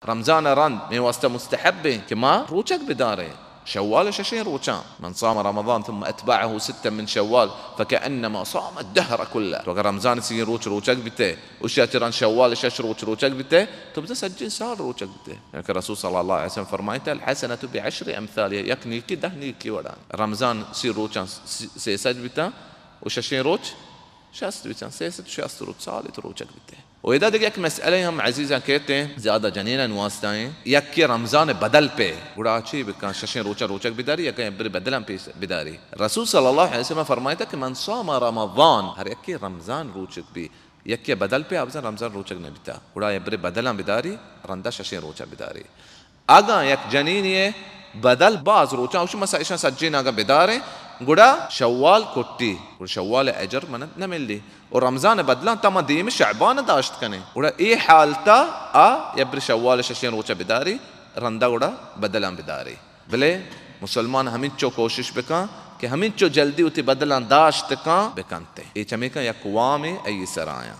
رمضان ء رند مئے واسطہ مستحب انت کہ ما روچگ بداریں شوال ء ششیں روچاں۔ من صام رمضان ثم اتبعه ستا من شوال فكأنما صام الدهر كله۔ تو اگر رمضان ء سی روچ روچگ بیتے، اشیا چہ رند شوال ء شش روچ روچگ بیتے، تو بزاں سجیں سال روچگ بیتے۔ یعنی کہ رسول صلی اللہ علیہ وسلم فرمائیتا، الحسنة بعشر امثالها، یک نیکی دہ نیکی وڑا۔ رمضان سی روچاں سی، سیصد بیتا و ششیں روچ شست بیتاں، سیصد شست روچ، سالے تو روچگ بیتے۔ و ادا دگہ یک مسئلہ ہم عزیزاں کیت، زیادہ جنینان واسطہ ہیں، یکے رمضان بدل پہ، گڑا چی بکن؟ ششیں روچاں روچگ بداری، یکے برے بدلاں پیش بداری۔ رسول صلی اللہ علیہ وسلم فرمائیتا کہ من صام رمضان، ہر یکے رمضان روچگ بی، یکے بدل پہ، آ بزاں رمضان روچگ نہ بیتا، گڑا یا برے بدلاں بداری، رندا ششیں روچاں بداری۔ اگاں یک جنینی ء بدل باز روچاں، اوشی مثلا ایشاں سجین اگاں بداریں، گڑا شوال کٹی، گڑا شوال ء اجر منت نہ ملی۔ و رمضان ء بدلاں تا ما دیم شعبان ء داشت کنیں۔ گڑا اے حالتا آ یبر شوال ء ششیں روچ ء بداری، رندا گڑا بدلاں بداری۔ بلے مسلمان ہمینچو کوشش بکن کہ ہمینچو جلدی وتی بدلاں داشت کن بکنت۔ اے چمیکن یک وامے ای سرایاں۔